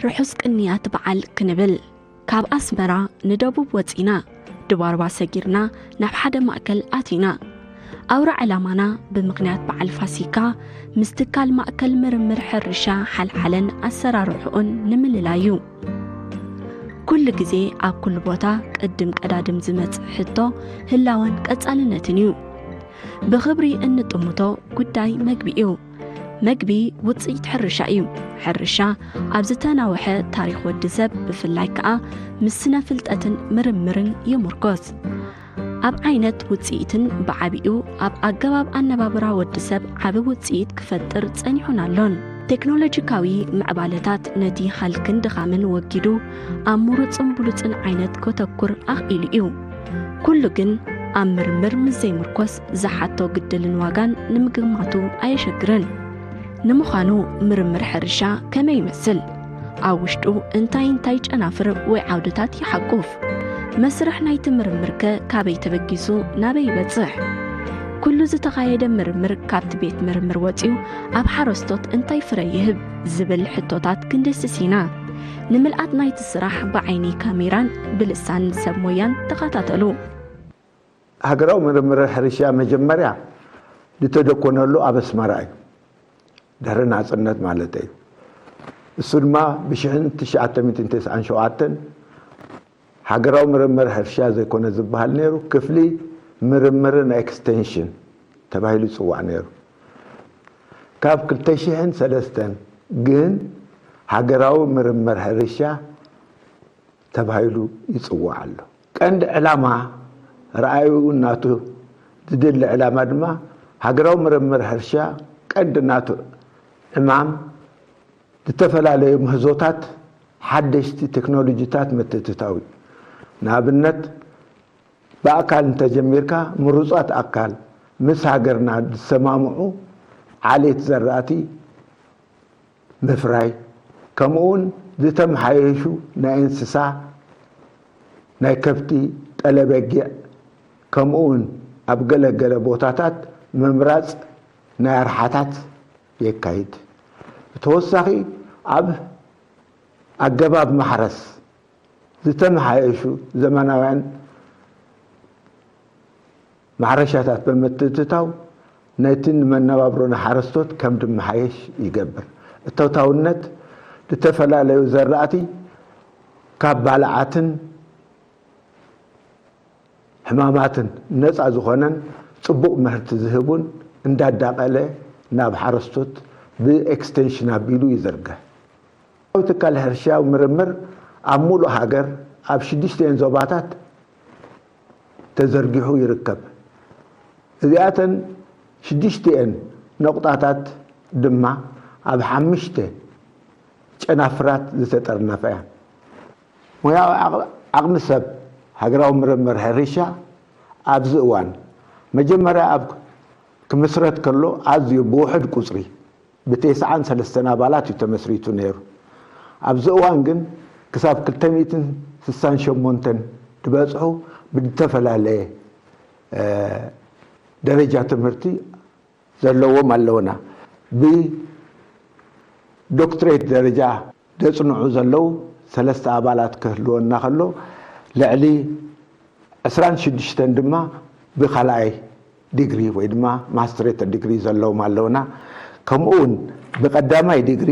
ርሑስ ቅንያት በዓል ክንብል ካብ ኣስመራ ንደቡብ ወጺና፣ ድባርባ ሰጊርና ናብ ሓደ ማእከል ኣቲና። ኣውራ ዕላማና ብምኽንያት በዓል ፋሲካ ምስ ትካል ማእከል ምርምር ሕርሻ ሓልሓለን ኣሰራርሕኡን ንምልላይ እዩ። ኩሉ ግዜ ኣብ ኩሉ ቦታ ቅድም ቀዳድም ዝመጽእ ሕቶ ህላወን ቀጻልነትን እዩ። ብኽብሪ እንጥምቶ ጉዳይ መግቢ እዩ። መግቢ ውጽኢት ሕርሻ እዩ። ሕርሻ ኣብ ዝተናውሐ ታሪኽ ወዲ ሰብ ብፍላይ ከኣ ምስ ስነ ፍልጠትን ምርምርን ይምርኮስ። ኣብ ዓይነት ውጽኢትን ብዓቢኡ ኣብ ኣገባብ ኣነባብራ ወዲ ሰብ ዓቢ ውጽኢት ክፈጥር ጸኒሑን ኣሎን። ቴክኖሎጂካዊ ምዕባለታት ነቲ ሃልክን ድኻምን ወጊዱ ኣብ ምሩጽን ብሉጽን ዓይነት ከተኩር ኣኽኢሉ እዩ። ኩሉ ግን ኣብ ምርምር ምስ ዘይምርኮስ ዝሓቶ ግድልን ዋጋን ንምግማቱ ኣየሸግርን። ንምዃኑ ምርምር ሕርሻ ከመይ ይመስል? ኣብ ውሽጡ እንታይ እንታይ ጨናፍር ወይ ዓውድታት ይሓቁፍ? መስርሕ ናይቲ ምርምር ከ ካበይ ተበጊሱ ናበይ ይበጽሕ? ኩሉ ዝተኻየደ ምርምር ካብቲ ቤት ምርምር ወጺኡ ኣብ ሓረስቶት እንታይ ፍረ ይህብ ዝብል ሕቶታት ክንድህስስ ኢና። ንምልኣት ናይቲ ስራሕ ብዓይኒ ካሜራን ብልሳን ሰብ ሞያን ተኸታተሉ። ሃገራዊ ምርምር ሕርሻ መጀመርያ ዝተደኮነሉ ኣብ ኣስመራ እዩ፣ ድሕሪ ናጽነት ማለት እዩ። እሱ ድማ ብሽሕን ትሽዓተ ሚእትን ተስዓን ሸውዓተን ሃገራዊ ምርምር ሕርሻ ዘይኮነ ዝበሃል ነይሩ፣ ክፍሊ ምርምርን ኤክስቴንሽን ተባሂሉ ይጽዋዕ ነይሩ። ካብ ክልተ ሽሕን ሰለስተን ግን ሃገራዊ ምርምር ሕርሻ ተባሂሉ ይጽዋዕ ኣሎ። ቀንዲ ዕላማ ረኣዩ ናቱ ዝድለ ዕላማ ድማ ሃገራዊ ምርምር ሕርሻ ቀንዲ ናቱ ዕማም ዝተፈላለዩ ምህዞታት ሓደሽቲ ቴክኖሎጂታት ምትእትታው እዩ። ንኣብነት ብኣካል እንተጀሚርካ ምሩፃት ኣካል ምስ ሃገርና ዝሰማምዑ ዓሌት ዘራእቲ ምፍራይ ከምኡ እውን ዝተመሓየሹ ናይ እንስሳ ናይ ከብቲ ጠለበጊዕ ከምኡ እውን ኣብ ገለገለ ቦታታት ምምራፅ ናይ ኣርሓታት የካይድ። ብተወሳኺ ኣብ ኣገባብ ማሕረስ ዝተመሓየሹ ዘመናውያን ማሕረሻታት ብምትእትታው ነቲ ንመነባብሮ ናይ ሓረስቶት ከም ድመሓየሽ ይገብር። እቶታውነት ዝተፈላለዩ ዘራእቲ ካብ ባልዓትን ሕማማትን ነፃ ዝኾነን ፅቡቕ ምህርቲ ዝህቡን እንዳዳቐለ ናብ ሓረስቶት ብኤክስቴንሽን ኣቢሉ ይዝርግሕ። ትካል ሕርሻዊ ምርምር ኣብ ሙሉእ ሃገር ኣብ ሽዱሽተን ዞባታት ተዘርጊሑ ይርከብ። እዚኣተን ሽዱሽተኤን ነቑጣታት ድማ ኣብ ሓሙሽተ ጨናፍራት ዝተጠርነፋ እያ። ሞያዊ ዓቕሚ ሰብ ሃገራዊ ምርምር ሕርሻ ኣብዚ እዋን መጀመርያ ኣብ ክምስረት ከሎ ኣዝዩ ብውሑድ ቁፅሪ ብተስዓን ሰለስተን ኣባላት እዩ ተመስሪቱ ነይሩ። ኣብዚ እዋን ግን ክሳብ ክልተ ሚእትን ስሳን ሸሞንተን ዝበፅሑ ብዝተፈላለየ ደረጃ ትምህርቲ ዘለዎም ኣለውና። ብዶክትሬት ደረጃ ዘፅንዑ ዘለዉ ሰለስተ ኣባላት ክህልወና ከሎ ልዕሊ ዕስራን ሽዱሽተን ድማ ብካልኣይ ዲግሪ ወይ ድማ ማስትሬት ዲግሪ ዘለዎም ኣለውና። ከምኡ እውን ብቀዳማይ ዲግሪ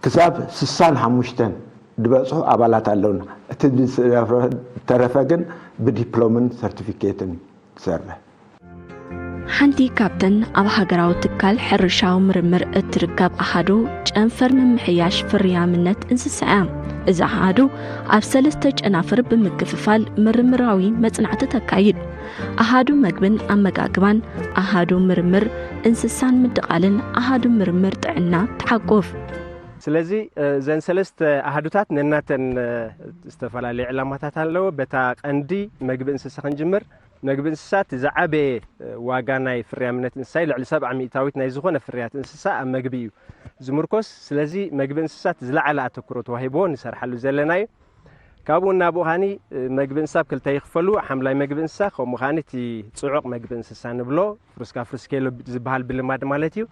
ክሳብ ስሳን ሓሙሽተን ዝበፅሑ ኣባላት ኣለውና። እቲ ዝተረፈ ግን ብዲፕሎምን ሰርቲፊኬትን ትሰርሕ። ሓንቲ ካብተን ኣብ ሃገራዊ ትካል ሕርሻዊ ምርምር እትርከብ ኣሃዱ ጨንፈር ምምሕያሽ ፍርያምነት እንስሳ እያ። እዛ ኣሃዱ ኣብ ሰለስተ ጨናፍር ብምክፍፋል ምርምራዊ መጽናዕቲ ተካይድ። ኣሃዱ መግብን ኣመጋግባን፣ ኣሃዱ ምርምር እንስሳን ምድቓልን ኣሃዱ ምርምር ጥዕና ትሓቁፍ። ስለዚ እዘን ሰለስተ ኣሃዱታት ነናተን ዝተፈላለዩ ዕላማታት ኣለዎ። በታ ቀንዲ መግቢ እንስሳ ክንጅምር። መግቢ እንስሳት ዝዓበየ ዋጋ ናይ ፍርያምነት እንስሳይ ልዕሊ ሰብዓ ሚእታዊት ናይ ዝኾነ ፍርያት እንስሳ ኣብ መግቢ እዩ ዝምርኮስ። ስለዚ መግቢ እንስሳት ዝለዓለ ኣተኩሮ ተዋሂቦ ንሰርሓሉ ዘለና እዩ። ካብኡ እናብኡ ኻኒ መግቢ እንስሳ ኣብ ክልተ ይኽፈሉ። ሓምላይ መግቢ እንስሳ ከምኡ ኻኒ እቲ ጽዑቕ መግቢ እንስሳ ንብሎ ፍሩስካ ፍሩስኬሎ ዝበሃል ብልማድ ማለት እዩ።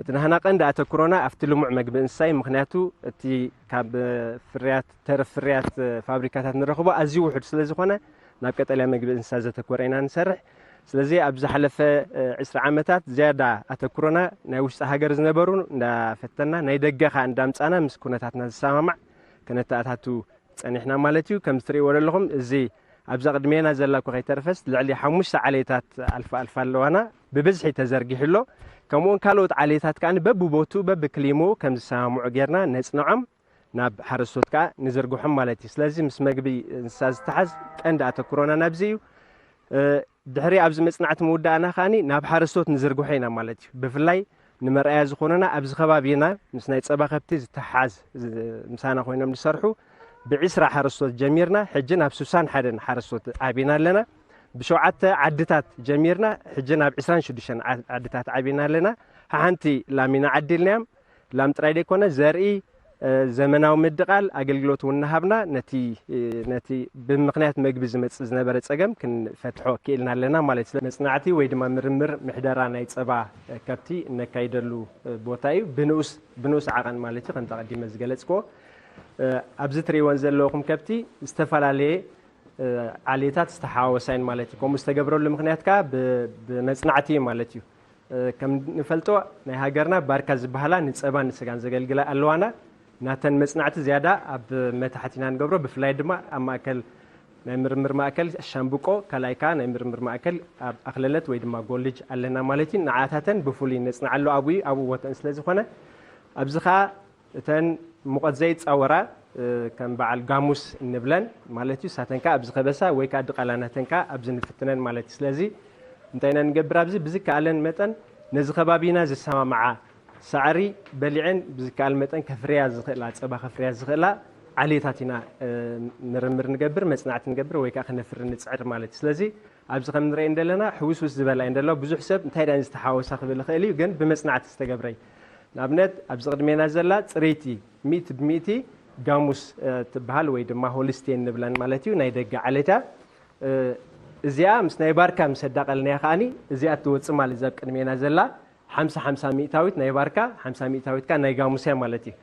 እቲ ናህና ቀንዲ ኣተኩሮና ኣብቲ ልሙዕ መግቢ እንስሳ እዩ። ምኽንያቱ እቲ ካብ ፍርያት፣ ተረፍ ፍርያት ፋብሪካታት ንረኽቦ ኣዝዩ ውሑድ ስለ ዝኾነ ናብ ቀጠልያ መግቢ እንስሳ ዘተኮረ ኢና ንሰርሕ። ስለዚ ኣብ ዝሓለፈ ዕስራ ዓመታት ዝያዳ ኣተኩሮና ናይ ውሽጢ ሃገር ዝነበሩ እንዳፈተና፣ ናይ ደገ ኸኣ እንዳምጻና ምስ ኩነታትና ዝሰማማዕ ከነተኣታቱ ጸኒሕና ማለት እዩ። ከም እትርእይዎ ዘለኹም፣ እዚ ኣብዛ ቅድሜና ዘላ እኮ ከይተርፈስ ልዕሊ ሓሙሽተ ዓሌታት ኣልፋ ኣልፋ ኣለዋና፣ ብብዝሒ ተዘርጊሑ ኣሎ። ከምኡውን ካልኦት ዓሌታት ከኣ በብቦቱ በብክሊሙ ከም ዝሰማምዑ ጌርና ነጽንዖም፣ ናብ ሓረስቶት ከኣ ንዝርግሖም ማለት እዩ። ስለዚ ምስ መግቢ እንስሳ ዝተሓዝ ቀንዲ ኣተኩሮና ናብዚ እዩ። እ፣ ድሕሪ ኣብዚ መጽናዕቲ ምውዳእና ከኣ ናብ ሓረስቶት ንዝርግሖ ኢና ማለት እዩ። ብፍላይ ንመርኣያ ዝኾነና ኣብዚ ከባቢና ምስ ናይ ጸባ ከብቲ ዝተሓዝ፣ ዝ-፣ ምሳና ኮይኖም ዝሰርሑ ብዒስራ ሓረስቶት ጀሚርና፣ ሕጂ ናብ ስሳን ሓደን ሓረስቶት ዓቢና ኣለና። ብሸውዓተ ዓድታት ጀሚርና፣ ሕጂ ናብ ዕስራን ሽዱሽተን ዓ-፣ ዓድታት ዓቢና ኣለና። ሓንቲ ላም ኢና ዓዲልናዮም። ላም ጥራይ ደይኮነ፣ ዘርኢ፣ እ፣ ዘመናዊ ምድቓል ኣገልግሎት እውን እናሃብና ነቲ፣ እ፣ ነቲ ብምኽንያት መግቢ ዝመጽእ ዝነበረ ጸገም ክንፈትሖ ክኢልና ኣለና ማለት እዩ። መጽናዕቲ ወይ ድማ ምርምር ምሕደራ ናይ ጸባ ከብቲ እነካይደሉ ቦታ እዩ። ብንኡስ፣ ብንኡስ ዓቐን ማለት እዩ። ከምቲ ኣቐዲመ ዝገለጽክዎ፣ እ፣ ኣብዚ ትርእይወን ዘለኹም ከብቲ ዝተፈላለየ፣ እ፣ ዓሌታት ዝተሓዋወሳ እየን ማለት እዩ። ከምኡ ዝተገብረሉ ምኽንያት ከኣ ብ-፣ ብመጽናዕቲ እዩ ማለት እዩ። እ፣ ከም ንፈልጦ ናይ ሃገርና ባርካ ዝበሃላ ንጸባን ንስጋን ዘገልግላ ኣለዋና። ናተን መጽናዕቲ ዝያዳ ኣብ መታሕት ኢና ንገብሮ። ብፍላይ ድማ ኣብ ማእከል ናይ ምርምር ማእከል ሻምብቆ፣ ካልኣይ ከኣ ናይ ምርምር ማእከል ኣብ ኣኽለለት ወይ ድማ ጎልጅ ኣለና ማለት እዩ። ንዓታተን ብፍሉይ ነጽንዓሉ ኣብኡ እዩ፣ ኣብኡ ቦተን ስለ ዝኾነ። ኣብዚ ኸኣ እተን ሙቐት ዘይጻወራ፣ እ፣ ከም በዓል ጋሙስ እንብለን ማለት እዩ። ንሳተን ከኣ ኣብዚ ከበሳ ወይ ከኣ ድቓላ ናተን ከኣ ኣብዚ ንፍትነን ማለት እዩ። ስለዚ እንታይ ኢና ንገብር ኣብዚ? ብዝከኣለን መጠን ነዚ ከባቢና ዝሰማምዓ ሳዕሪ በሊዐን ብዝከኣል መጠን ከፍርያ ዝኽእላ፣ ጸባ ከፍርያ ዝኽእላ ዓሌታት ኢና፣ እ፣ ምርምር ንገብር፣ መጽናዕቲ ንገብር ወይ ከኣ ክነፍሪ ንጽዕር ማለት እዩ። ስለዚ ኣብዚ ከም ንርእየን ዘለና ሕውስውስ ዝበላ እየን ዘለዋ። ብዙሕ ሰብ እንታይ ደኣን ዝተሓወሳ ክብል ይኽእል እዩ፣ ግን ብመጽናዕቲ ዝተገብረ እዩ። ንኣብነት ኣብዚ ቅድሜና ዘላ ጽርይቲ ሚእቲ ብሚእቲ ጋሙስ፣ እ፣ ትበሃል ወይ ድማ ሆልስቴን ንብለን ማለት እዩ፣ ናይ ደገ ዓሌት እያ። እ፣ እዚኣ ምስ ናይ ባርካ ምስ ኣዳቐልናያ ከኣኒ እዚኣ እትወጽእ ማለት እዛ ኣብ ቅድሜና ዘላ ሓምሳ ሓምሳ ሚእታዊት ናይ ባርካ፣ ሓምሳ ሚእታዊት ከኣ ናይ ጋሙስ እያ ማለት እዩ።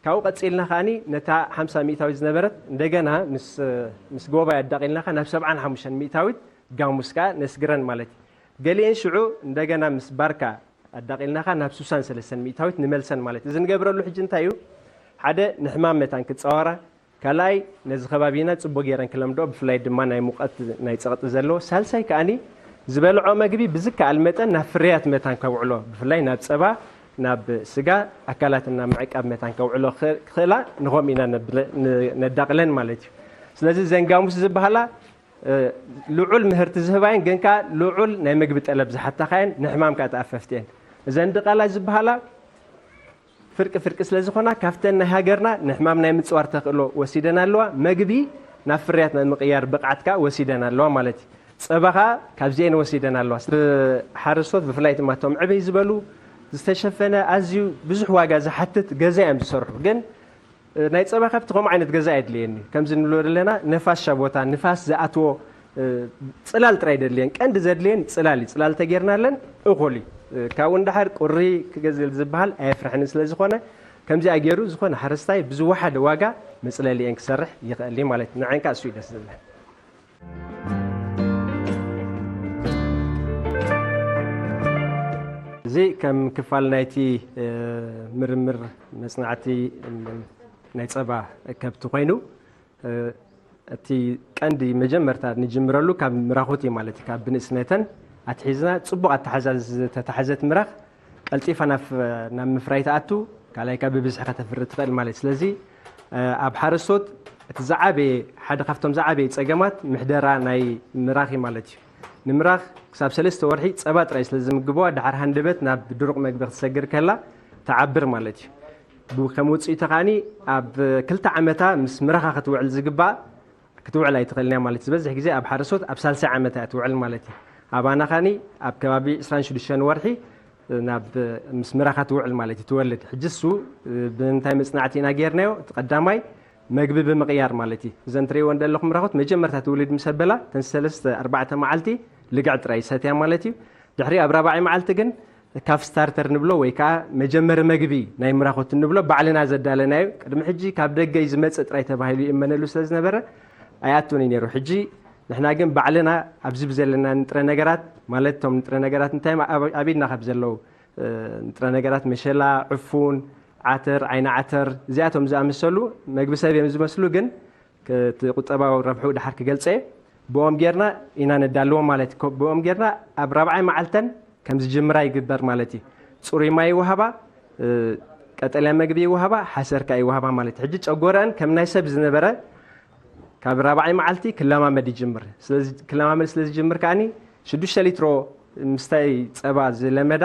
ካብኡ ቀጺልና ከኣኒ ነታ ሓምሳ ሚእታዊት ዝነበረት እንደገና ምስ፣ ምስ ጎባይ ኣዳቒልና ከኣ ናብ ሰብዓን ሓሙሽተን ሚእታዊት ጋሙስ ከኣ ነስግረን ማለት እዩ። ገሊኤን ሽዑ እንደገና ምስ ባርካ ኣዳቒልና ከኣ ናብ ስሳን ሰለስተን ሚእታዊት ንመልሰን ማለት እዩ። እዚ ንገብረሉ ሕጂ እንታይ እዩ? ሓደ ንሕማም መታን ክጻወራ፣ ካልኣይ ነዚ ከባቢና ጽቡቕ ገይረን ክለምድኦ፣ ብፍላይ ድማ ናይ ሙቐት ናይ ጸቕጢ ዘለዎ፣ ሳልሳይ ከኣኒ ዝበልዖ መግቢ ብዝከኣል መጠን ናብ ፍርያት መታን ከውዕሎ፣ ብፍላይ ናብ ጸባ፣ ናብ ስጋ፣ ኣካላትና ምዕቃብ መታን ከውዕሎ ክኽእላ ንኸም ኢና ነብለ-፣ ን-፣ ነዳቕለን ማለት እዩ። ስለዚ ዘን ጋሙስ ዝበሃላ፣ እ፣ ልዑል ምህርቲ ዝህባየን ግን ከኣ ልዑል ናይ መግቢ ጠለብ ዝሓታኻየን ንሕማም ከኣ ተኣፈፍትየን። እዘን ድቓላ ዝበሃላ ፍርቂ ፍርቂ ስለ ዝኾና ካብተን ናይ ሃገርና ንሕማም ናይ ምጽዋር ተኽእሎ ወሲደን ኣለዋ። መግቢ ናብ ፍርያት ናይ ምቕያር ብቕዓት ከኣ ወሲደን ኣለዋ ማለት እዩ። ጸባ ከኣ ካብዚኤን ወሲደን ኣለዋ። ብሓረስቶት ብፍላይ ድማ እቶም ዕብይ ዝበሉ ዝተሸፈነ ኣዝዩ ብዙሕ ዋጋ ዝሓትት ገዛ እዮም ዝሰርሑ። ግን ናይ ጸባ ከብቲ ከምኡ ዓይነት ገዛ ኣየድልየኒ። ከምዚ ንብሎ ዘለና ነፋሻ ቦታ፣ ንፋስ ዝኣትዎ፣ እ፣ ጽላል ጥራይ ደድልየን። ቀንዲ ዘድልየን ጽላል እዩ። ጽላል ተጌርናለን እኹል እዩ። እ፣ ካብኡ ንደሓር ቁሪ ክገዝል ዝበሃል ኣየፍርሕን ስለ ዝኾነ፣ ከምዚኣ ገይሩ ዝኾነ ሓረስታይ ብዝወሓደ ዋጋ መጽለሊኤን ክሰርሕ ይኽእል እዩ ማለት እዩ። ንዓይን ከኣ እሱ እዩ ደስ ዝብለን። እዚ ከም ክፋል ናይቲ፣ እ፣ ምርምር መጽናዕቲ፣ እ፣ ናይ ጸባ ከብቲ ኮይኑ፣ እ፣ እቲ ቀንዲ መጀመርታ ንጅምረሉ ካብ ምራኹት እዩ ማለት እዩ። ካብ ብንእስነተን ኣትሒዝና ጽቡቕ ኣተሓዛ ዝተታሕዘት ምራኽ ቀልጢፋ ናብ፣ ናብ ምፍራይ ትኣቱ፣ ካልኣይ ካብ ብብዝሒ ከተፍሪ ትኽእል ማለት እዩ። ስለዚ፣ እ፣ ኣብ ሓረስቶት እቲ ዝዓበየ፣ ሓደ ካብቶም ዝዓበየ ጸገማት ምሕደራ ናይ ምራኽ እዩ ማለት እዩ። ንምራኽ ክሳብ ሰለስተ ወርሒ ጸባ ጥራይ ስለ ዝምግብዋ፣ ድሓር ሃንደበት ናብ ድሩቕ መግቢ ክትሰግር ከላ ትዓብር ማለት እዩ። ብ-፣ ከም ውጽኢቱ ከኣኒ ኣብ ክልተ ዓመታ ምስ ምራኻ ክትውዕል ዝግባእ ክትውዕል ኣይትኽእልን እያ ማለት እዩ። ዝበዝሕ ግዜ ኣብ ሓረስቶት ኣብ ሳልሳይ ዓመታ እያ ትውዕል ማለት እዩ። ኣባና ከኣኒ ኣብ ከባቢ ዕስራን ሽዱሽተን ወርሒ ናብ ምስ ምራኻ ትውዕል ማለት እዩ፣ ትወልድ። ሕጂ እሱ ብምንታይ መጽናዕቲ ኢና ጌርናዮ? እቲ ቀዳማይ መግቢ ብምቕያር ማለት እዩ። እዘን ትርእይወን ዘለኹም ምራኹት መጀመርታ ትውልድ ምስ ኣበላ፣ እተን ሰለስተ ኣርባዕተ መዓልቲ ልግዕ ጥራይ ይሰትያ ማለት እዩ። ድሕሪ ኣብ ራብዓይ መዓልቲ ግን ካፍ ስታርተር ንብሎ ወይ ከዓ መጀመሪ መግቢ ናይ ምራኹት እንብሎ ባዕልና ዘዳለናዮ፣ ቅድሚ ሕጂ ካብ ደገ እዩ ዝመጽእ ጥራይ ተባሂሉ ይእመነሉ ስለ ዝነበረ ኣይኣቱን እዩ ነይሩ። ሕጂ ንሕና ግን ባዕልና ኣብዚ ብዘለና ንጥረ ነገራት፣ ማለት እቶም ንጥረ ነገራት እንታይ ማ-፣ ኣብ-፣ ኣብ ኢድና ካብ ዘለዉ፣ እ፣ ንጥረ ነገራት መሸላ፣ ዕፉን፣ ዓተር፣ ዓይኒ ዓተር፣ እዚኣቶም ዝኣመሰሉ መግቢ ሰብ እዮም ዝመስሉ፣ ግን እቲ ቁጠባዊ ረብሑ ድሓር ክገልጸ ብኦም ጌርና ኢና ነዳልዎም ማለት እዩ። ብኦም ጌርና ኣብ ራብዓይ መዓልተን ከም ዝጅምራ ይግበር ማለት እዩ። ጽሩይ ማይ ይወሃባ፣ እ፣ ቀጠልያ መግቢ ይወሃባ፣ ሓሰር ከኣ ይወሃባ ማለት እዩ። ሕጂ ጨጎረአን ከም ናይ ሰብ ዝነበረ ካብ ራብዓይ መዓልቲ ክለማመድ ይጅምር። ስለዚ ክለማመድ ስለ ዝጅምር ከኣኒ ሽዱሽተ ሊትሮ ምስታይ ጸባ ዝለመዳ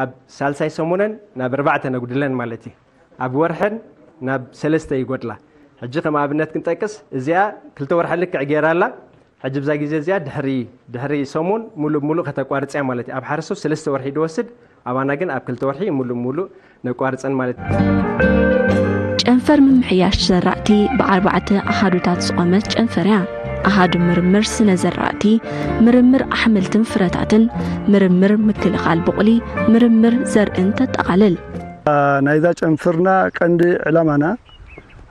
ኣብ ሳልሳይ ሰሙነን ናብ ኣርባዕተ ነጉድለን ማለት እዩ። ኣብ ወርሐን ናብ ሰለስተ ይጎድላ። ሕጂ ከም ኣብነት ክንጠቅስ፣ እዚኣ ክልተ ወርሒ ልክዕ ገይራ ኣላ። ሕጂ ብዛ ግዜ እዚኣ ድሕሪ፣ ድሕሪ ሰሙን ሙሉእ ብሙሉእ ከተቋርጽ እያ ማለት እዩ። ኣብ ሓደ ሰብ ሰለስተ ወርሒ ድወስድ፣ ኣባና ግን ኣብ ክልተ ወርሒ ሙሉእ ብሙሉእ ነቋርጸን ማለት እዩ። ጨንፈር ምምሕያሽ ዘራእቲ ብኣርባዕተ ኣሃዱታት ዝቖመት ጨንፈር እያ። ኣሃዱ ምርምር ስነ ዘራእቲ፣ ምርምር ኣሕምልትን ፍረታትን፣ ምርምር ምክልኻል ቡቕሊ፣ ምርምር ዘርእን ተጠቓልል። ናይዛ ጨንፈርና ቀንዲ ዕላማና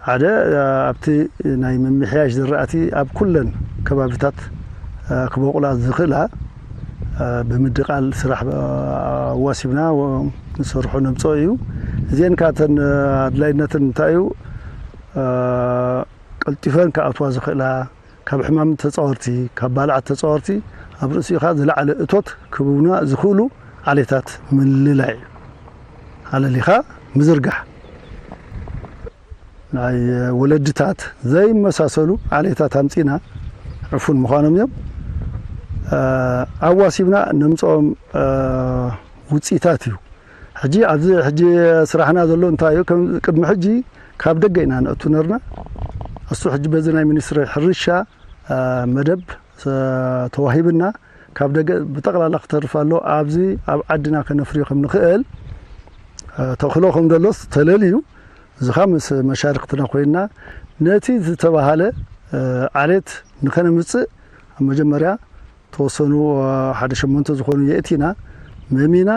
ሓደ ኣብቲ ናይ ምምሕያሽ ዝራእቲ ኣብ ኩለን ከባቢታት ክበቑላ ዝኽእላ ብምድቓል ስራሕ ኣዋሲብና ንሰርሖ ነምፅኦ እዩ። እዚአን ካተን ኣድላይነትን እንታይ እዩ? ቀልጢፈን ክኣትዋ ዝኽእላ ካብ ሕማም ተፃወርቲ፣ ካብ ባልዓት ተፃወርቲ ኣብ ርእሲኻ ዝለዓለ እቶት ክህቡና ዝኽእሉ ዓሌታት ምልላይ እዩ። ኣለሊኻ ምዝርጋሕ ናይ ወለድታት ዘይመሳሰሉ ዓሌታት ኣምፂና ዕፉን ምዃኖም እዮም ኣዋሲብና ነምፅኦም ውፅኢታት እዩ። ሕጂ ኣብዚ ሕጂ ስራሕና ዘሎ እንታይ እዩ? ቅድሚ ሕጂ ካብ ደገ ኢና ነእቱ ነርና። እሱ ሕጂ በዚ ናይ ሚኒስትሪ ሕርሻ መደብ ተዋሂብና ካብ ደገ ብጠቕላላ ክተርፍ ኣሎ። ኣብዚ ኣብ ዓድና ከነፍርዮ ከም ንኽእል ተኽሎ ከም ዘሎስ ተለልዩ ዝኻ ምስ መሻርክትና ኮይንና ነቲ ዝተባሃለ ዓሌት ንኸነምፅእ ኣብ መጀመርያ ተወሰኑ ሓደ ሸሞንተ ዝኾኑ የእቲና መሚና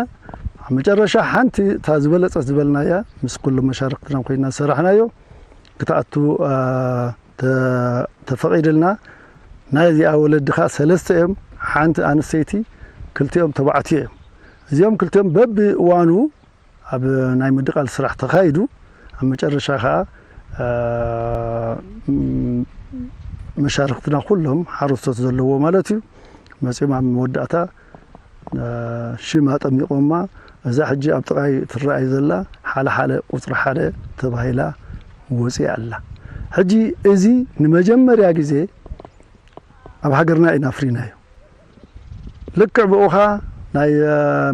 ኣብ መጨረሻ ሓንቲ እታ ዝበለፀት ዝበልናያ ምስ ኩሉ መሻርክትና ኮይንና ዝሰራሕናዮ ክትኣቱ ተፈቒድልና። ናይ እዚኣ ወለዲ ኸዓ ሰለስተ እዮም። ሓንቲ ኣንስተይቲ፣ ክልቲኦም ተባዕትዮ እዮም። እዚኦም ክልቲኦም በቢ እዋኑ ኣብ ናይ ምድቓል ስራሕ ተኻይዱ ኣብ መጨረሻ ኸዓ መሻርክትና ኩሎም ሓረስቶት ዘለዎ ማለት እዩ መፂኦም ኣብ መወዳእታ ሽም ኣጠሚቖማ። እዛ ሕጂ ኣብ ጥቓይ ትረኣይ ዘላ ሓለ ሓደ ቁፅሪ ሓደ ተባሂላ ወፂኣ ኣላ። ሕጂ እዚ ንመጀመርያ ግዜ ኣብ ሃገርና ኢና ኣፍሪናዮ። ልክዕ ብኡ ኸዓ ናይ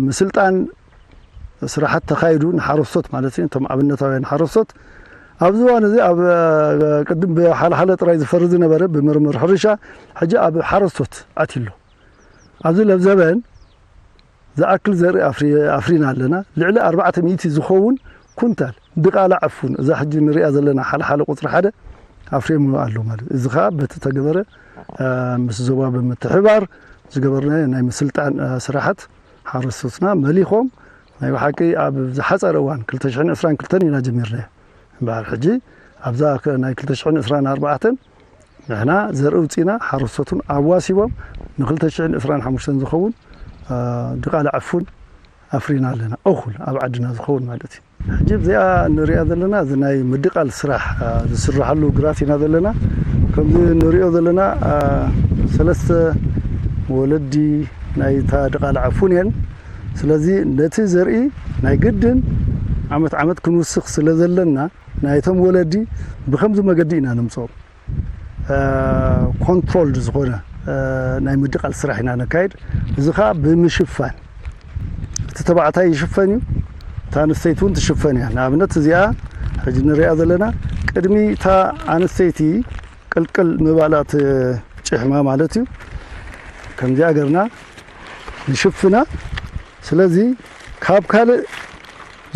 ምስልጣን ስራሓት ተኻይዱ ንሓረስቶት ማለት እዩ፣ እቶም ኣብነታውያን ሓረስቶት ኣብዚ እዋን እዚ ኣብ ቅድም ብሓለሓለ ጥራይ ዝፈሪ ዝነበረ ብምርምር ሕርሻ ሕጂ ኣብ ሓረስቶት ኣትዩ ኣሎ። ኣብዚ ለብዘበን ዝኣክል ዘርኢ ኣፍሪና ኣለና። ልዕሊ ኣርባዕተ ሚእቲ ዝኸውን ኩንታል ድቓላ ዕፉን እዛ ሕጂ ንሪኣ ዘለና ሓለሓለ ቁፅሪ ሓደ ኣፍሪሙ ኣሎ ማለት እዩ። እዚ ከዓ በቲ ተገበረ ምስ ዞባ ብምትሕባር ዝገበርናዮ ናይ ምስልጣን ስራሓት ሓረስቶትና መሊኾም ናይ ብሓቂ ኣብ ዝሓፀረ እዋን ክልተ ሽሕን ዕስራን ክልተን ኢና ጀሚርናዮ። እምበኣር ሕጂ ኣብዛ ናይ ክልተ ሽሕን ዕስራን ኣርባዕተን ንሕና ዘርኢ ውፅኢና ሓረስቶትን ኣዋሲቦም ንክልተ ሽሕን ዕስራን ሓሙሽተን ዝኸውን ድቓላ ዕፉን ኣፍሪና ኣለና። እኹል ኣብ ዓድና ዝኸውን ማለት እዩ። ሕጂ እዚኣ ንሪኣ ዘለና እዚ ናይ ምድቓል ስራሕ ዝስራሓሉ ግራት ኢና ዘለና። ከምዚ ንሪኦ ዘለና ሰለስተ ወለዲ ናይታ ድቓላ ዕፉን እየን። ስለዚ ነቲ ዘርኢ ናይ ግድን ዓመት ዓመት ክንውስኽ ስለ ዘለና ናይቶም ወለዲ ብከምዚ መገዲ ኢና ነምፅኦም። ኮንትሮልድ ዝኾነ ናይ ምድቓል ስራሕ ኢና ነካይድ። እዚ ከዓ ብምሽፋን እቲ ተባዕታይ ይሽፈን እዩ፣ እታ ኣንስተይቲ እውን ትሽፈን እያ። ንኣብነት እዚኣ ሕጂ ንሪኣ ዘለና ቅድሚ እታ ኣንስተይቲ ቅልቅል ምባላ እቲ ጭሕማ ማለት እዩ። ከምዚኣ ገርና ንሽፍና። ስለዚ ካብ ካልእ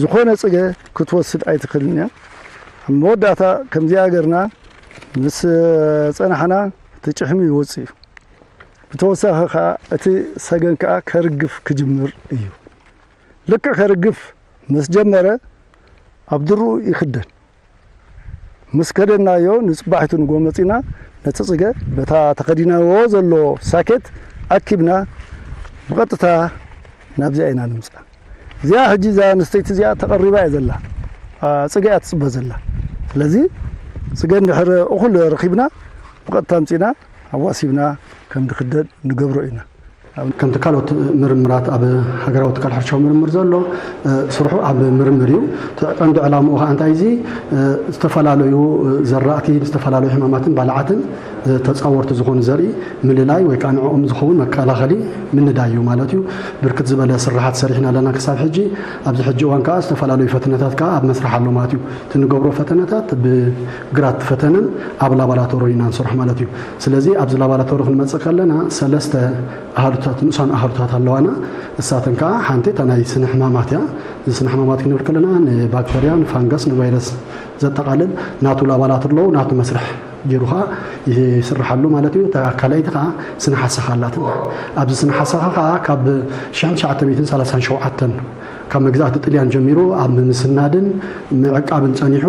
ዝኾነ ፅገ ክትወስድ ኣይትኽእልን እያ። ኣብ መወዳእታ ከምዚኣ ገርና ምስ ፀናሕና እቲ ጭሕሚ ይወፅእ እዩ። ብተወሳኺ ከዓ እቲ ሰገን ከዓ ከርግፍ ክጅምር እዩ። ልክዕ ከርግፍ ምስ ጀመረ ኣብ ድርኡ ይኽደን። ምስ ከደናዮ ንጽባሒቱ ንጎ መጺና ነቲ ጽገ በታ ተኸዲናዎ ዘሎ ሳኬት ኣኪብና ብቐጥታ ናብዚኣ ኢና ንምጻ። እዚኣ ሕጂ እዛ ኣንስተይቲ እዚኣ ተቐሪባ እያ ዘላ። ኣ፣ ጽገ እያ ትጽበ ዘላ። ስለዚ ጽገ እንድሕር እኹል ረኺብና ብቐጥታ ኣምጺና ኣዋሲብና ከም ድኽደን ንገብሮ ኢና። ከምቲ ካልኦት ምርምራት ኣብ ሃገራዊ ትካል ሕርሻዊ ምርምር ዘሎ፣ እ፣ ስርሑ ኣብ ምርምር እዩ። እቲ ቀንዲ ዕላምኡ ከዓ እንታይ እዚ፣ እ፣ ዝተፈላለዩ፣ እ፣ ዘራእቲ፣ ዝተፈላለዩ ሕማማትን ባልዓትን፣ እ፣ ተጻወርቲ ዝኾኑ ዘርኢ ምልላይ ወይ ከዓ ንዕኦም ዝኸውን መከላኸሊ ምንዳይ እዩ ማለት እዩ። ብርክት ዝበለ ስራሓት ሰሪሕና ኣለና ክሳብ ሕጂ። ኣብዚ ሕጂ እዋን ከዓ ዝተፈላለዩ ፈተነታት ከዓ ኣብ መስርሕ ኣሎ ማለት እዩ። እቲ ንገብሮ ፈተነታት ብግራት ፈተነን ኣብ ላቦራቶሪ ኢና ንሰርሖ ማለት እዩ። ስለዚ ኣብዚ ላቦራቶሪ ክንመጽእ ከለና ሰለስተ ኣሃዱታት፣ ንኡሳን ኣሃዱታት ኣለዋና። እሳተን ከዓ ሓንቲ እታ ናይ ስነ ሕማማት እያ። እዚ ስነ ሕማማት ክንብል ከለና ንባክተርያ፣ ንፋንገስ፣ ንቫይረስ ዘጠቓልል ናቱ ላባላት ኣለዉ፣ ናቱ መስርሕ ገይሩ ከዓ ይስርሓሉ ማለት እዩ። እታ ካልኣይቲ ከዓ ስነ ሓሰኻ ኣላትና። ኣብዚ ስነ ሓሰኻ ከዓ ካብ ሽሕን ትሽዓተ ሚእትን ሰላሳን ሸውዓተን ካብ መግዛእቲ ጥልያን ጀሚሩ ኣብ ምስናድን ምዕቃብን ጸኒሑ፣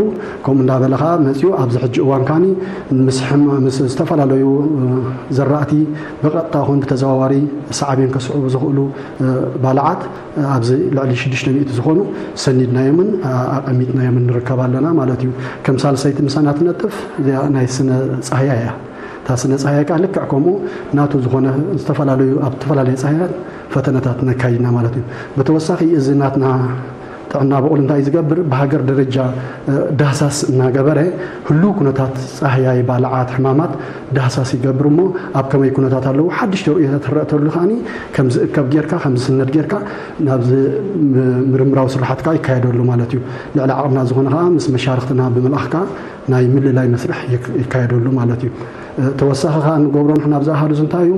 ከምኡ እንዳበለ ከዓ መጺኡ ኣብዚ ሕጂ እዋን ካኒ ምስ ሕማ-፣ ምስ ዝተፈላለዩ፣ እ፣ ዘራእቲ ብቐጥታ ይኹን ብተዘዋዋሪ ሳዕቤን ከስዕቡ ዝኽእሉ፣ እ፣ ባልዓት፣ እ፣ ኣብዚ ልዕሊ ሽዱሽተ ሚእቲ ዝኾኑ ሰኒድናዮምን፣ እ፣ ኣቐሚጥናዮምን ንርከብ ኣለና ማለት እዩ። ከም ሳልሰይቲ ምሳና ትነጥፍ እዚኣ ናይ ስነ ጻህያ እያ። እታ ስነ ጻህያ ከዓ ልክዕ ከምኡ ናቱ ዝኾነ ዝተፈላለዩ፣ ኣብ ዝተፈላለየ ጻህያት ፈተነታት ነካይድና ማለት እዩ። ብተወሳኺ እዚ ናትና ጥዕና በቑል እንታይ ዝገብር፣ ብሃገር ደረጃ፣ እ፣ ዳህሳስ እናገበረ ህሉው ኩነታት ጻህያይ፣ ባልዓት፣ ሕማማት ዳህሳስ ይገብር እሞ ኣብ ከመይ ኩነታት ኣለዉ ሓድሽ ተርእዮታት ትረእተሉ ከዓኒ ከም ዝእከብ ጌርካ፣ ከም ዝስነድ ጌርካ ናብዚ ም-፣ ምርምራዊ ስራሓት ከዓ ይካየደሉ ማለት እዩ። ልዕሊ ዓቕምና ዝኾነ ከዓ ምስ መሻርኽትና ብምልኣኽ ከዓ ናይ ምልላይ መስርሕ ይክ-፣ ይካየደሉ ማለት እዩ። እ፣ ተወሳኺ ከዓ እንገብሮ ንሕና ኣብዚ ኣሃዱ እዚ እንታይ እዩ?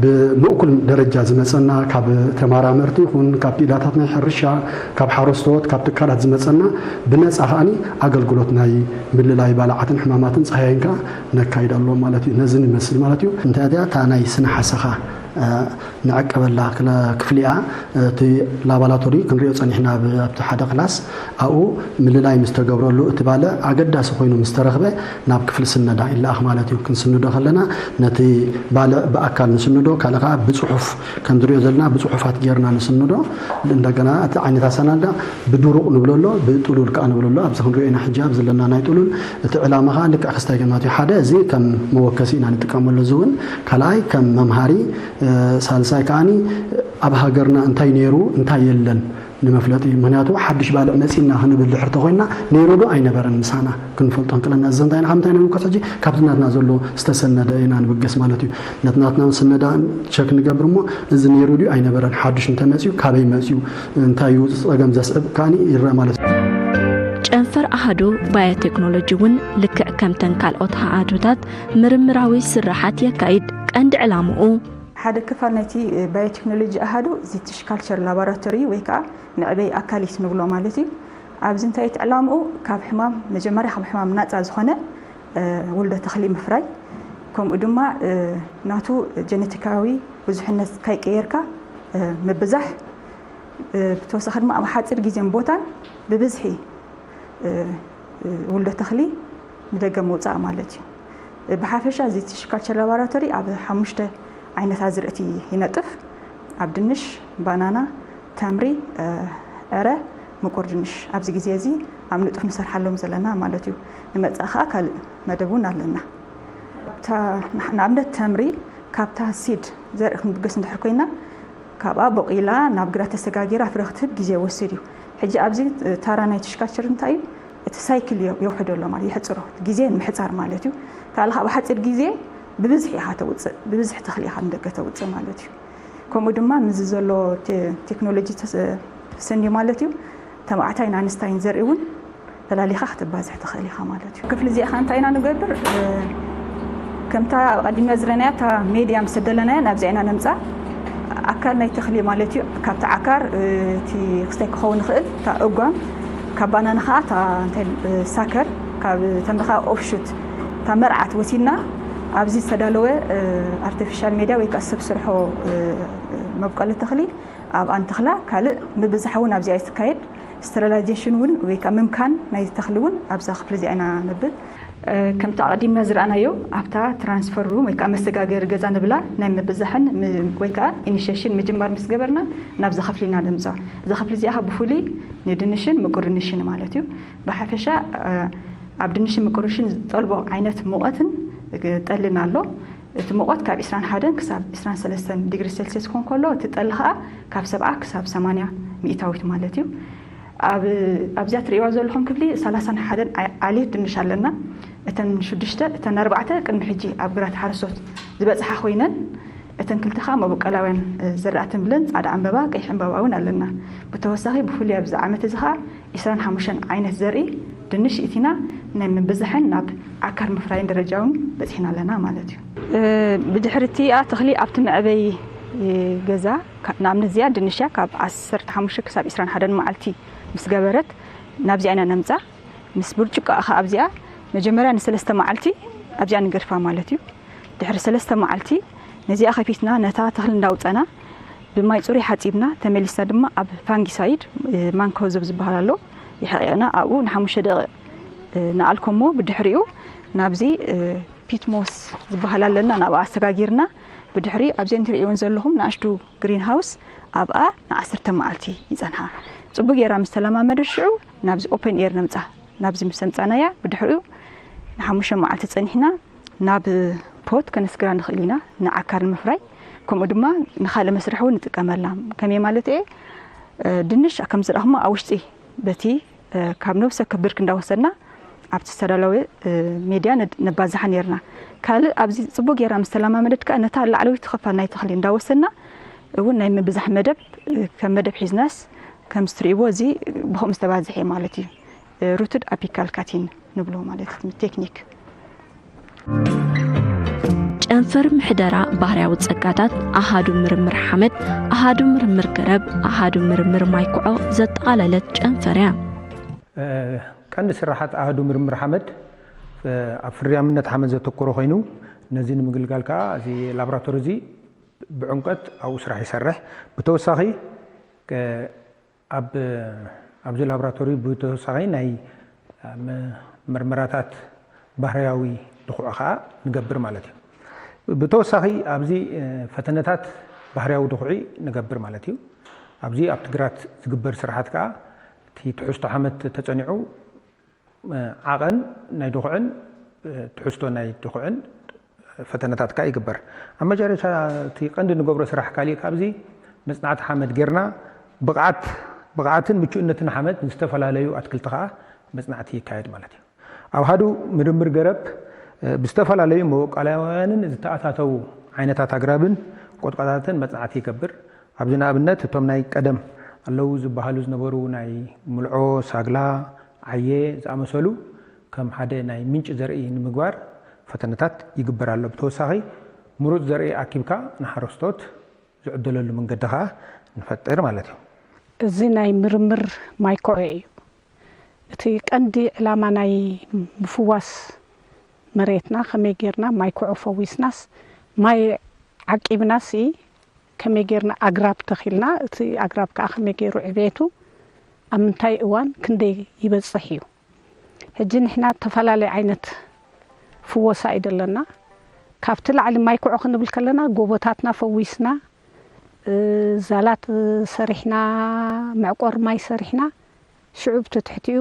ብምእኩል ደረጃ ዝመጸና ካብ ተመራመርቲ ይኹን ካብ ክኢላታት ናይ ሕርሻ፣ ካብ ሓረስቶት፣ ካብ ትካላት ዝመጸና ብነጻ ከዓኒ ኣገልግሎት ናይ ምልላይ ባልዓትን ሕማማትን ጻህያይን ከዓ ነካይድ ኣሎ ማለት እዩ። ነዚ ንመስል ማለት እዩ። እንታይ እያ እታ ናይ ስነ ሓሰኻ፣ እ፣ ንዕቀበላ ክለ-፣ ክፍሊ እያ። እቲ ላባራቶሪ ክንሪኦ ጸኒሕና ብ-፣ ኣብቲ ሓደ ክላስ ኣብኡ ምልላይ ምስ ተገብረሉ እቲ ባልዕ ኣገዳሲ ኮይኑ ምስ ተረኽበ ናብ ክፍሊ ስነዳ ይለኣኽ ማለት እዩ። ክንስንዶ ከለና ነቲ ባልዕ ብኣካል ንስንዶ፣ ካልእ ከዓ ብጽሑፍ ከም ዝሪኦ ዘለና ብጽሑፋት ጌርና ንስንዶ። እንደገና እቲ ዓይነት ኣሰናዳ ብድሩቕ ንብሎ ኣሎ፣ ብጥሉል ከዓ ንብሎ ኣሎ። ኣብዚ ክንሪኦ ኢና ሕጂ ኣብ ዘለና ናይ ጥሉል። እቲ ዕላማ ከዓ ልክዕ ክስታይ ገማት እዩ። ሓደ እዚ ከም መወከሲ ኢና ንጥቀመሉ፣ እዚ እውን ካልኣይ ከም መምሃሪ፣ እ፣ ሳልሳይ ከዓኒ ኣብ ሃገርና እንታይ ነይሩ እንታይ የለን ንመፍለጢ። ምክንያቱ ሓድሽ ባልዕ መፂና ክንብል ድሕር ተኮይና ነይሩ ዶ ኣይነበረን ምሳና ክንፈልጦ እንክለና፣ እዚ እንታይ ኢና፣ ካብ ምንታይ ኢና ንምውቀስ ሕጂ? ካብቲ ናትና ዘሎ ዝተሰነደ ኢና ንብገስ ማለት እዩ። ነቲ ናትና ስነዳ ቸክ ንገብር እሞ እዚ ነይሩ ድዩ ኣይነበረን፣ ሓድሽ እንተመፅዩ ካበይ መፅዩ፣ እንታይ እዩ ፀገም ዘስዕብ ከዓኒ ይረአ ማለት እዩ። ጨንፈር ኣሃዱ ባዮቴክኖሎጂ እውን ልክዕ ከምተን ካልኦት ኣሃዱታት ምርምራዊ ስራሓት የካይድ። ቀንዲ ዕላምኡ ሓደ ክፋል ናይቲ ባዮቴክኖሎጂ ኣሃዱ ዚቲሽ ካልቸር ላቦራቶሪ ወይ ከዓ መዕበይ ኣካሊት ንብሎ ማለት እዩ። ኣብዚ እንታይ እቲ ዕላምኡ? ካብ ሕማም፣ መጀመርያ ካብ ሕማም ናፃ ዝኾነ፣ እ፣ ውልዶ ተኽሊ ምፍራይ፣ ከምኡ ድማ፣ እ፣ ናቱ ጀነቲካዊ ብዙሕነት ካይቀየርካ፣ እ፣ ምብዛሕ፣ እ፣ ብተወሳኺ ድማ ኣብ ሓፂር ግዜን ቦታን ብብዝሒ፣ እ፣ እ፣ ውልዶ ተኽሊ ንደገ ምውፃእ ማለት እዩ። እ፣ ብሓፈሻ እዚ ቲሹ ካልቸር ላቦራቶሪ ኣብ ሓሙሽተ ዓይነት ኣዝርእቲ ይነጥፍ። ኣብ ድንሽ፣ ባናና፣ ተምሪ፣ እ፣ ዕረ፣ ምቁር ድንሽ ኣብዚ ግዜ እዚ ኣብ ንጡፍ ንሰርሓሎም ዘለና ማለት እዩ። ንመጻኢ ከኣ ካልእ መደብ እውን ኣለና። ኣብታ ንኣብነት ተምሪ ካብታ ሲድ ዘርኢ ክንብገስ እንድሕር ኮይና ካብኣ ቦቂላ ናብ ግራት ተሰጋጊራ ፍረ ክትህብ ግዜ ይወስድ እዩ። ሕጂ ኣብዚ ታራ ናይ ቲሹ ካልቸር እንታይ እዩ? እቲ ሳይክል የውሕዶ ኣሎ ማለት የሕፅሮ፣ ግዜ ንምሕፃር ማለት እዩ። ካልእ ካብ ሓፂር ግዜ ብብዝሒ ኢኻ ተውፅእ፣ ብብዝሒ ተኽሊ ኢኻ ንደገ ተውፅእ ማለት እዩ። ከምኡ ድማ ምስዚ ዘሎ ቴክኖሎጂ ተሰንዩ ማለት እዩ፣ ተባዕታይን ኣንስታይን ዘርኢ እውን ፈላሊኻ ክትባዝሕ ትኽእል ኢኻ ማለት እዩ። ክፍሊ እዚኣ እንታይ ኢና ንገብር? ከምታ ቀዲምና ዝረናያ እታ ሜድያ ምስ ተደለናያ ናብዚኣ ኢና ነምፃ። ኣካል ናይ ተኽሊ ማለት እዩ። ካብቲ ዓካር እቲ ክስታይ ክኸውን ይኽእል፣ እታ እጓም፣ ካብ ባናና ከዓ እታ እንታይ ሳከር፣ ካብ ተምሪ ከዓ ኦፍሹት፣ እታ መርዓት ወሲድና ኣብዚ ዝተዳለወ ኣርቲፊሻል ሜድያ ወይ ከዓ ሰብ ስርሖ መብቀሊ ተኽሊ ኣብኣ ንተኽላ ካልእ ምብዛሕ እውን ኣብዚኣ እዩ ዝካየድ። ስተሪላይዜሽን እውን ወይ ከዓ ምምካን ናይ ተኽሊ እውን ኣብዛ ክፍሊ እዚኣ ኢና ነብል። ከምቲ ኣቐዲምና ዝረኣናዮ ኣብታ ትራንስፈር ሩም ወይ ከዓ መሰጋገሪ ገዛ ንብላ ናይ ምብዛሕን ም- ወይ ከዓ ኢኒሽሽን ምጅማር ምስ ገበርና ናብዛ ክፍሊ ኢና ነምፅኣ። እዛ ክፍሊ እዚኣ ብፍሉይ ንድንሽን ምቁር ድንሽን ማለት እዩ። ብሓፈሻ ኣብ ድንሽን ምቁር ድንሽን ዝጠልቦ ዓይነት ሙቐትን ጠልን ኣሎ። እቲ ሙቐት ካብ ዕስራን ሓደን ክሳብ ዕስራን ሰለስተን ዲግሪ ሴልሲየስ ክኾን ከሎ እቲ ጠሊ ከዓ ካብ ሰብዓ ክሳብ ሰማንያ ሚእታዊት ማለት እዩ። ኣብዚኣ ትርእይዋ ዘለኹም ክፍሊ ሰላሳን ሓደን ዓሌት ድንሽ ኣለና። እተን ሽዱሽተ እተን ኣርባዕተ ቅድሚ ሕጂ ኣብ ግራት ሓረስቶት ዝበፅሓ ኮይነን እተን ክልተ ከዓ መበቆላውያን ዘራእቲ ንብለን ፃዕዳ ዕምበባ ቀይሕ ዕምበባ እውን ኣለና። ብተወሳኺ ብፍሉይ ኣብዚ ዓመት እዚ ከዓ ዕስራን ሓሙሽተን ዓይነት ዘርኢ ድንሽ እቲና ናይ ምብዛሕን ናብ ዓካር ምፍራይን ደረጃ እውን በፂሕና ኣለና ማለት እዩ። ብድሕሪ እቲኣ ተኽሊ ኣብቲ መዕበይ ገዛ ንኣብነት እዚኣ ድንሽ እያ ካብ ዓሰርተ ሓሙሽተ ክሳብ ዕስራን ሓደን መዓልቲ ምስ ገበረት ናብዚኣ ኢና ነምፃ። ምስ ብርጭቆ ከዓ ኣብዚኣ መጀመርያ ንሰለስተ መዓልቲ ኣብዚኣ ንገድፋ ማለት እዩ። ድሕሪ ሰለስተ መዓልቲ ነዚኣ ከፊትና ነታ ተኽሊ እንዳውፀና ብማይ ፅሩይ ሓፂብና ተመሊስና ድማ ኣብ ፋንጊሳይድ ማንኮዞብ ዝበሃል ኣሎ ይሕቂቕና ኣብኡ ንሓሙሽተ ደቂቕ ንኣልኮሞ ብድሕሪኡ ናብዚ ፒትሞስ ዝበሃል ኣለና ናብኣ ኣሰጋጊርና ብድሕሪኡ ኣብዘን ትርእይወን ዘለኹም ንኣሽቱ ግሪን ሃውስ ኣብኣ ንዓሰርተ መዓልቲ ይፀንሓ። ፅቡቅ ጌራ ምስ ተለማመደት ሽዑ ናብዚ ኦፐን ኤር ነምፃ። ናብዚ ምስ ኣምፃናያ ብድሕሪኡ ንሓሙሽተ መዓልቲ ፀኒሕና ናብ ፖት ከነስግራ ንኽእል ኢና ንዓካር ንምፍራይ ከምኡ ድማ ንካልእ መስርሒ እውን ንጥቀመላ። ከመይ ማለት እየ ድንሽ ከም ዝረእኹሞ ኣብ ውሽጢ በቲ ካብ ነብሰ ከብርክ እንዳወሰድና ኣብቲ ዝተዳለወ ሜድያ ነባዝሓ ነርና። ካልእ ኣብዚ ፅቡቅ ጌራ ምስ ተለማመደት ከዓ ነታ ላዕለወይቲ ክፋል ናይ ተኽሊ እንዳወሰድና እውን ናይ ምብዛሕ መደብ ከም መደብ ሒዝናስ ከም ዝትርእይዎ እዚ ብኸምኡ ዝተባዝሐ ማለት እዩ። ሩትድ ኣፒካል ካቲን ንብሎ ማለት ቴክኒክ። ጨንፈር ምሕደራ ባህርያዊ ጸጋታት ኣሃዱ ምርምር ሓመድ፣ ኣሃዱ ምርምር ገረብ፣ ኣሃዱ ምርምር ማይ ኩዖ ዘጠቓለለት ጨንፈር እያ። ቀንዲ ስራሓት ኣሃዱ ምርምር ሓመድ ኣብ ፍርያምነት ሓመድ ዘተኮረ ኮይኑ ነዚ ንምግልጋል ከዓ እዚ ላቦራቶሪ እዚ ብዕምቀት ኣብኡ ስራሕ ይሰርሕ። ብተወሳኺ ኣብ ኣብዚ ላቦራቶሪ ብተወሳኺ ናይ ምርመራታት ባህርያዊ ድኹዒ ከዓ ንገብር ማለት እዩ። ብተወሳኺ ኣብዚ ፈተነታት ባህርያዊ ድኹዒ ንገብር ማለት እዩ። ኣብዚ ኣብቲ ግራት ዝግበር ስራሓት ከዓ እቲ ትሕዝቶ ሓመድ ተፀኒዑ ዓቐን ናይ ድኹዕን ትሕዝቶ ናይ ድኹዕን ፈተነታት ከዓ ይግበር። ኣብ መጨረሻ እቲ ቀንዲ ንገብሮ ስራሕ ካሊእ ካብዚ መፅናዕቲ ሓመድ ጌርና ብቕዓት ብቕዓትን ምቹእነትን ሓመድ ንዝተፈላለዩ ኣትክልቲ ከዓ መፅናዕቲ ይካየድ ማለት እዩ። ኣብ ሃዱ ምርምር ገረብ ብዝተፈላለዩ መበቆላውያንን ዝተኣታተዉ ዓይነታት ኣግራብን ቆጥቋጣትን መፅናዕቲ ይገብር። ኣብዚ ንኣብነት እቶም ናይ ቀደም ኣለዉ ዝበሃሉ ዝነበሩ ናይ ምልዖ፣ ሳግላ፣ ዓየ ዝኣመሰሉ ከም ሓደ ናይ ምንጪ ዘርኢ ንምግባር ፈተነታት ይግበር ኣሎ። ብተወሳኺ ምሩፅ ዘርኢ ኣኪብካ ንሓረስቶት ዝዕደለሉ መንገዲ ከዓ ንፈጥር ማለት እዩ። እዚ ናይ ምርምር ማይ ኮዖ እዩ። እቲ ቀንዲ ዕላማ ናይ ምፍዋስ መሬትና ከመይ ጌርና ማይ ኮዖ ፈዊስናስ ማይ ዓቂብናስ ከመይ ጌርና ኣግራብ ተኺልና እቲ ኣግራብ ከዓ ከመይ ገይሩ ዕቤቱ ኣብ ምንታይ እዋን ክንደይ ይበፅሕ እዩ። ሕጂ ንሕና ተፈላለየ ዓይነት ፍወሳ እዩ ዘለና። ካብቲ ላዕሊ ማይ ኩዖ ክንብል ከለና ጎቦታትና ፈዊስና፣ ዛላት ሰሪሕና፣ መዕቆር ማይ ሰሪሕና፣ ሽዑ ብቲ ትሕቲኡ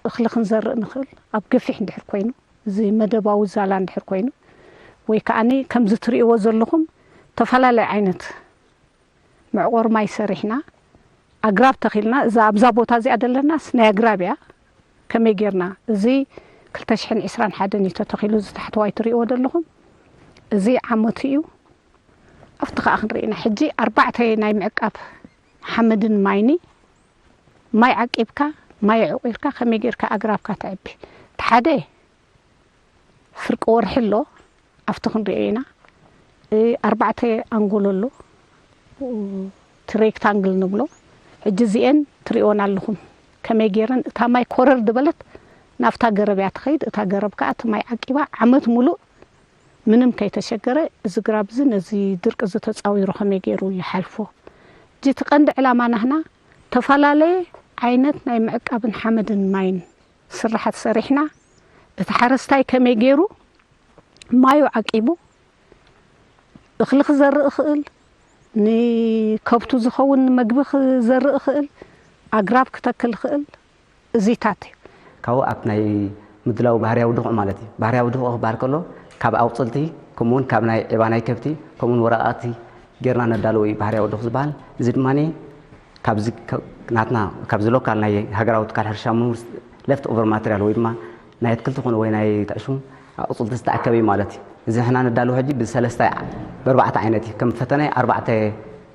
እኽሊ ክንዘርእ ንኽእል ኣብ ገፊሕ እንድሕር ኮይኑ፣ እዚ መደባዊ ዛላ እንድሕር ኮይኑ፣ ወይ ከዓኒ ከምዚ ትርእይዎ ዘለኹም ተፈላለየ ዓይነት መዕቆር ማይ ሰሪሕና ኣግራብ ተኺልና እዛ ኣብዛ ቦታ እዚኣ ዘለናስ ናይ ኣግራብ እያ። ከመይ ጌርና እዚ ክልተ ሽሕን ዕስራን ሓደን እዩ ተተኺሉ እዚ ታሕተዋይ ትርእይዎ ዘለኹም እዚ ዓመቱ እዩ። ኣብቲ ከዓ ክንርኢ ኢና ሕጂ ኣርባዕተ ናይ ምዕቃብ ሓመድን ማይኒ ማይ ዓቂብካ ማይ ዕቂርካ ከመይ ጌርካ ኣግራብካ ተዕቢ እቲ ሓደ ፍርቂ ወርሒ ኣሎ ኣብቲ ክንሪኦ ኢና ኣርባዕተ ኣንጎሎ ኣሎ እቲ ሬክታንግል ንብሎ ሕጂ እዚኤን ትሪእወን ኣለኹም ከመይ ጌረን እታ ማይ ኮረር ዝበለት ናብታ ገረብ እያ ትኸይድ እታ ገረብ ከዓ እቲ ማይ ዓቂባ ዓመት ሙሉእ ምንም ከይተሸገረ እዚ ግራብ እዚ ነዚ ድርቂ እዚ ተፃዊሩ ከመይ ገይሩ ይሓልፎ ሕጂ እቲ ቀንዲ ዕላማ ናህና ተፈላለየ ዓይነት ናይ ምዕቃብን ሓመድን ማይን ስራሓት ሰሪሕና፣ እቲ ሓረስታይ ከመይ ገይሩ ማዩ ዓቂቡ እኽሊ ክዘርእ ይኽእል፣ ንከብቱ ዝኸውን መግቢ ክዘርእ ይኽእል፣ ኣግራብ ክተክል ይኽእል፣ እዚታት እዩ። ካብኡ ኣብ ናይ ምድላው ባህርያዊ ድኹዕ ማለት እዩ። ባህርያዊ ድኹዕ ክበሃል ከሎ ካብ ኣቑፅልቲ፣ ከምኡውን ካብ ናይ ዒባ ናይ ከብቲ፣ ከምኡውን ወረቓቕቲ ጌርና ነዳለዎ እዩ ባህርያዊ ድኹዕ ዝበሃል። እዚ ድማ ካብዚ ከ-፣ ናትና ካብዚ ሎካል ናይ ሃገራዊ ትካል ሕርሻ ምሁር ለፍት ኦቨር ማቴሪያል ወይ ድማ ናይ ኣትክልቲ ኮነ ወይ ናይ ተዕሹም ኣቑፅልቲ ዝተኣከበ እዩ ማለት እዩ። እዚ ንሕና ነዳለዎ ሕጂ ብሰለስተ፣ ብኣርባዕተ ዓይነት እዩ። ከም ፈተነ ኣርባዕተ